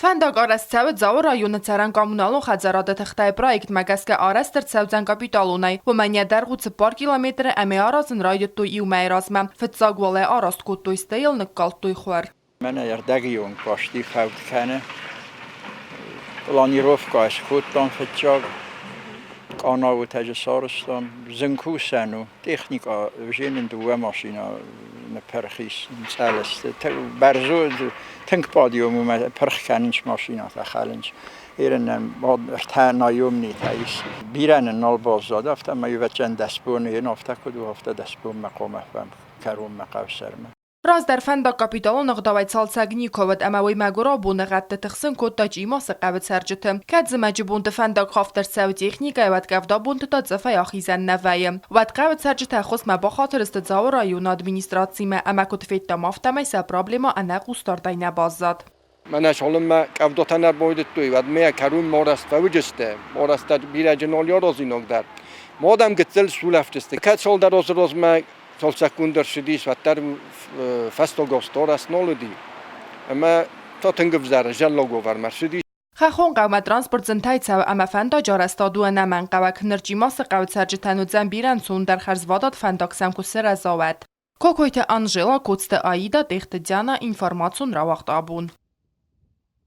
Фӕндаг арӕзт цӕуы Дзауы районы цӕрӕн-коммуналон хӕдзарады тыхтӕй проектмӕ гӕсгӕ арӕзт ӕрцӕудзӕн капиталонӕй. Уымӕн йӕ дӕргъ у 4 километры ӕмӕ йӕ аразын райдыдтой иу мӕйы размӕ. Фыццаг уал ӕй араст кодтой, стӕй йыл ныккалдтой хуар. Мӕнӕ ӕрдӕгион касти фӕуд кӕны. Планировкӕ скодтам фыццаг. Къанауы тӕджы сарӕзтам. Зын кусӕн у. Техникӕ взенын дыууӕ машинӕ ныппырх ис цъӕлысты. Бӕрзонд тынг подъем у, пырх кӕнынц машинӕтӕ, хӕлынц. Ерынӕн ӕртӕ наемнитӕ ис. Бирӕ нын нал баззад, афтӕмӕй ӕвӕццӕгӕн 10 боны йын афтӕ куыд у, афтӕ 10 бонмӕ хъуамӕ кӕронмӕ хъӕусӕрмӕ. Раздӕр фӕндаг капиталон ӕгъдауӕй цалцӕг никуы уыд ӕмӕ уый мӕгуырау боныгъӕдты тыхсын кодта Чъимасы хъӕуы цӕрджыты. Кӕд зымӕджы бонты фӕндаг хафт ӕрцӕуы техникӕйӕ, уӕд къӕвда бонты та цъыфӕй ахизӕн нӕ вӕййы. Уӕд хъӕуы цӕрджытӕ ӕххуысмӕ бахатыр сты Дзауы районы администрацимӕ ӕмӕ куыд федтам, афтӕмӕй сӕ проблемӕ ӕнӕ хъусдардӕй нӕ баззад. Мӕнӕ цалынмӕ къӕвдатӕ нӕ байдыдтой, уӕдмӕ кӕрон морӕст фӕуыдысты. Морӕстӕ бирӕджы нал аразинаг дӕр. Мадӕм гыццыл сулӕфтысты. Кӕд цалдӕр азы размӕ цалцӕггонд ӕрцыдис, уӕддӕр фӕстаг азты арӕзт нал уыди. Ӕмӕ та тынг ӕвзӕр зӕллаг уавӕрмӕ ӕрцыди. Хӕххон хъӕумӕ транспорт зынтӕй цӕуы ӕмӕ фӕндаджы арӕзтад у ӕнӕмӕнгхъӕуӕг. Ныр Чъимасы хъӕуы цӕрджытӕн уыдзӕн бирӕ ӕнцондӕр хӕрзвадат фӕндаг сӕм куы сырӕза, уӕд. Кокойты Анжела, Коцты Аида, Тъехты Диана, информацион рауагъд абон.